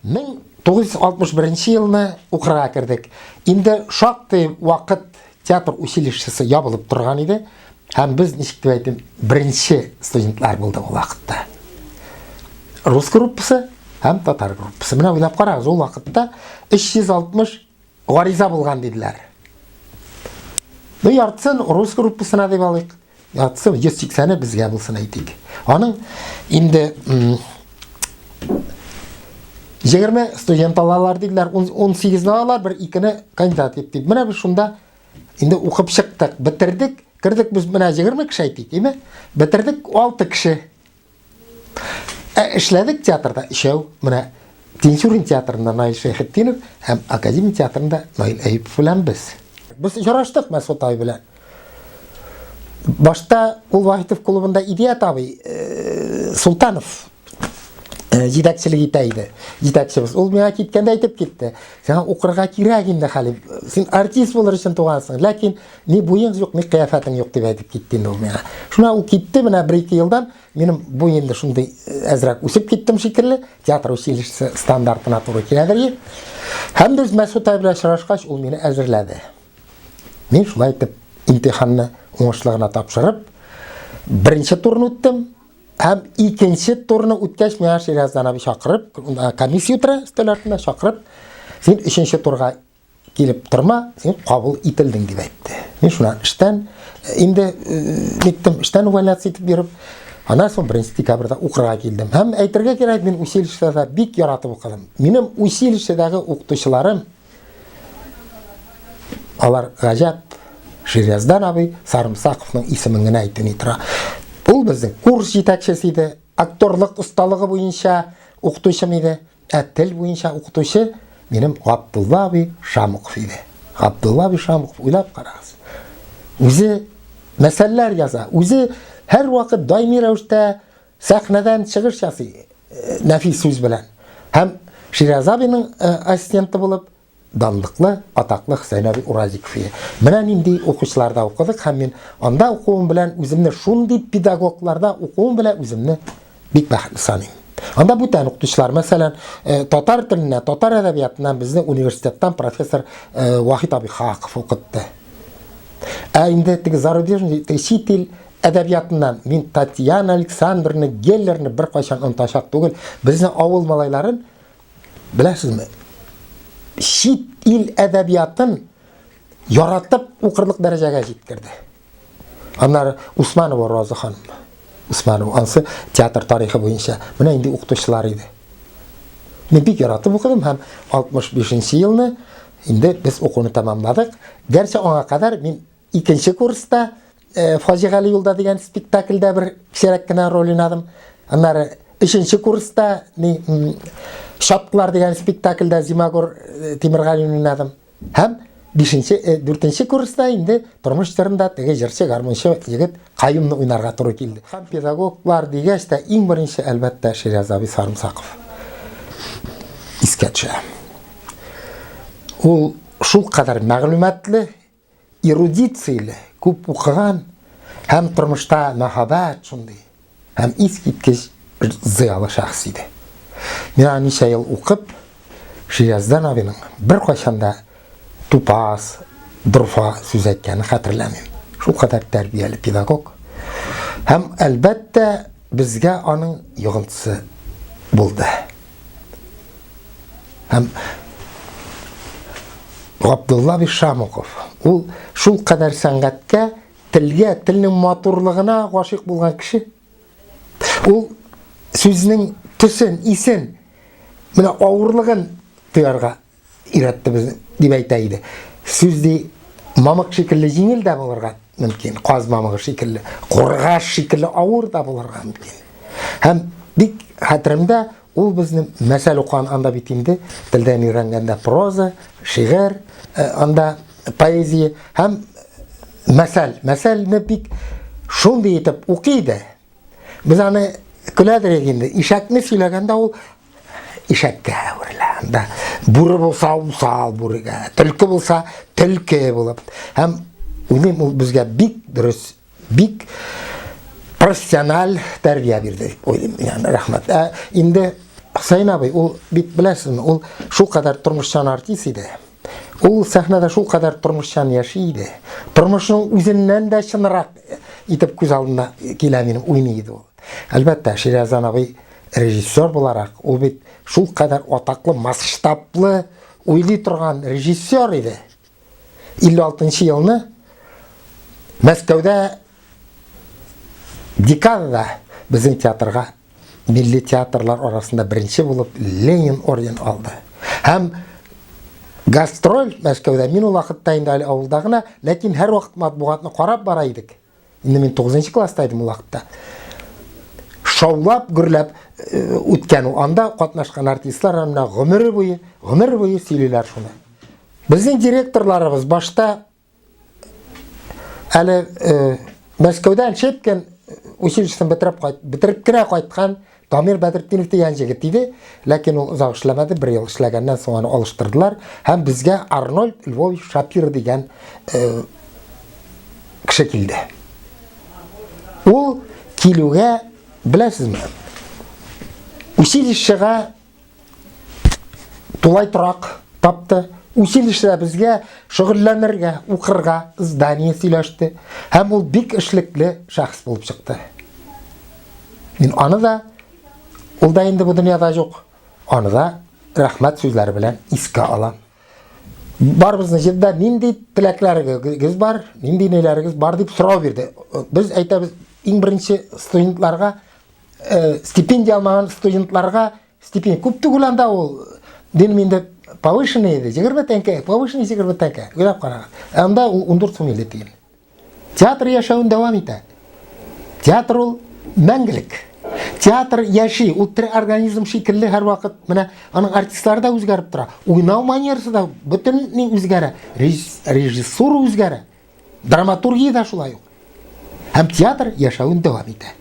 1961 елны укырга кердек. Инде шактый вакыт театр училищесы ябылып торган иде. Һәм без, ничек дип әйтим, беренче студентлар булдык ул вакытта. Рус группасы һәм татар группасы. Менә уйлап карагыз, ул вакытта 360 гариза булган диделәр. Ну, яртысын рус группасына дип алыйк. Яртысы 180-е безгә булсын әйтик. Аның инде 20 студент алалар диделәр, 18-не алалар, бер икене кандидат дип. Менә без шунда инде укып чыктык, бетердек, кердек без менә 20 кеше әйтик, име? Бетердек 6 кеше. Ә эшләдек театрда өчәү. Менә Тинчурин театрында Наил Шәйхетдинов һәм Академия театрында Наил Әюпов белән без. Без очраштык Мәсгут абый белән. Башта ул Вахитов клубында Идият абый э, Султанов э, җитәкчелек итә иде. Җитәкчебез. Ул миңа киткәндә әйтеп китте. Сиңа укырга кирәк инде, Хәлим. Син артист булыр өчен тугансың. Ләкин ни буең юк, ни кыяфәтең юк дип әйтеп китте инде ул миңа. Шуна ул китте, менә бер-ике елдан минем буй инде шундый э, әзрәк үсеп киттем шикелле. Театр училищесы стандартына туры киләдер. Һәм без Мәсгут абый белән очрашкач, ул мине әзерләде. Мин шулай итеп имтиханны уңышлы гына тапшырып, беренче турны үттем. Һәм икенче турны үткәч, миңа Шираздан абый чакырып, комиссия утыра өстәл артында чакырып, син өченче турга килеп торма, син кабул ителдең дип әйтте. Мин шуннан эштән инде ниттем, эштән увольняться итеп йөреп, аннан соң 1 декабрьдә укырга килдем. Һәм әйтергә кирәк, мин училищеда бик яратып укыдым. Минем училищедагы укытучыларым Алар гаҗәп. Ширяздан абый Сарымсаковның исемен генә әйтү ни тора. Ул безнең курс җитәкчесе иде, актерлык осталыгы буенча укытучым иде, ә тел буенча укытучы минем Габдулла абый Шамуков иде. Габдулла абый Шамуков, уйлап карагыз. Үзе мәсәлләр яза, үзе һәрвакыт даими рәвештә сәхнәдән чыгыш ясый э, нәфис сүз белән. Һәм Шираза абыйның э, ассистенты булып данлыклы, атаклы Хөсәен абый Уразиков иде. Менә нинди укучыларда укыдык һәм мин анда укуым белән үземне шундый педагогларда укуым белән үземне бик бәхетле саныйм. Анда бүтән укытучылар, мәсәлән, э, татар теленә, татар әдәбиятыннан безне университеттан профессор Вахит абый Хаков укытты. Ә инде теге зарубежный, теге чит ил әдәбиятыннан мин Татьяна Александровна Геллерны беркайчан онытачак түгел. Безне авыл малайларын, беләсезме, чит ил әдәбиятын яратып укырлык дәрәҗәгә җиткерде. Аннары Усманова Роза ханым. Усманова, ансы театр тарихы буенча. Менә инде укытучылар иде. Мин бик яратып укыдым һәм 65 елны инде без укуны тәмамладык. Гәрчә аңа кадәр мин икенче курста э, Фаҗигале юлда дигән спектакльдә бер кечерәк кенә роль уйнадым. Аннары өченче курста ни Чаткылар дигән спектакльдә Зимагур э, Тимергалин уйнадым. Һәм бишенче, э, дүртенче курста инде тормыш җырында теге җырчы, гармунчы егет Каюмны уйнарга туры килде. Һәм педагоглар дигәч тә иң беренче, әлбәттә, Шираз абый Сарымсаков искә төшә. Ул шул кадәр мәгълүматлы, эрудицияле, күп укыган һәм тормышта мәһабәт шундый һәм искиткеч зыялы шәхес иде. Мин аны ничә ел укып, Шияздан абыйның беркайчан да тупас, дорфа сүз әйткәнен хәтерләмим. Шул кадәр тәрбияле педагог. Һәм, әлбәттә, безгә аның йогынтысы булды. Һәм Габдулла Бишамуков, ул шул кадәр сәнгатькә, телгә, телнең матурлыгына гашыйк булган кеше. Ул сүзнең төсен, исен, менә авырлыгын тоярга өйрәтте безне, дип әйтә иде. Сүз ди, мамык шикелле җиңел дә булырга мөмкин, каз мамыгы шикелле, кургаш шикелле авыр да булырга мөмкин. Һәм бик хәтеремдә, ул безне мәсәл укыган анда бит инде телдән өйрәнгәндә проза, шигырь, э, анда поэзия һәм мәсәл. Мәсәлне бик шундый итеп укый иде. Без аны көләдер инде. Ишәкне сөйләгәндә ул ишәккә әверелә. Анда бүре булса, усал бүрегә, төлке булса, төлке булып. Һәм уйлыйм, ул безгә бик дөрес, бик профессиональ тәрбия бирде дип уйлыйм. Ягъни рәхмәт. Ә инде Хөсәен абый, ул бит беләсезме, ул шулкадәр тормышчан артист иде. Ул сәхнәдә шулкадәр тормышчан яши иде. Тормышның үзеннән дә чынрак итеп күз алдына килә минем уйный иде ул. Әлбәттә, Ширязан абый режиссер буларак, ул бит шулкадәр атаклы, масштаблы уйлый торган режиссер иде. 56 елны Мәскәүдә декадада безнең театрга милли театрлар арасында беренче булып Ленин орден алды. Һәм гастроль Мәскәүдә, мин ул вакытта инде әле авылда гына, ләкин һәрвакыт матбугатны карап бара идек. Инде мин 9 класста идем ул вакытта. Шаулап, гөрләп э, үткән ул. Анда катнашкан артистлар менә гомере буе, гомер буе сөйлиләр шуны. Безнең директорларыбыз башта әле э, Мәскәүдән Щепкин училищесын бетереп кайт, бетереп кенә кайткан Дамир Бәдретдинов дигән җегет иде, ләкин ул озак эшләмәде, бер ел эшләгәннән соң аны алыштырдылар һәм безгә Арнольд Львович Шапир дигән э, кеше килде. Ул килүгә, беләсезме, училищега тулай торак тапты. Училищеда безгә шөгыльләнергә, укырга здание сөйләште. Һәм ул бик эшлекле шәхес булып чыкты. Мин аны да, ул да инде бу дөньяда юк, аны да рәхмәт сүзләре белән искә алам. Барыбызны җыйды нинди теләкләрегез бар, нинди ниләрегез бар дип сорау бирде. Без әйтәбез, иң беренче студентларга э, стипендия алмаган студентларга стипендия күп түгел анда ул. Дин инде повышенный иде, 20 тәңкә, повышенный 20 тәңкә. Уйлап карагыз. Ә анда ул 14 сум 50 тиен. Театр яшәвен дәвам итә. Театр ул мәңгелек. Театр яши, ул тере организм шикелле һәрвакыт. Менә аның артистлары да үзгәреп тора. Уйнау манерасы да бөтенләй үзгәрә. Режиссура үзгәрә. Драматургия дә шулай ук. Һәм театр яшәвен дәвам итә.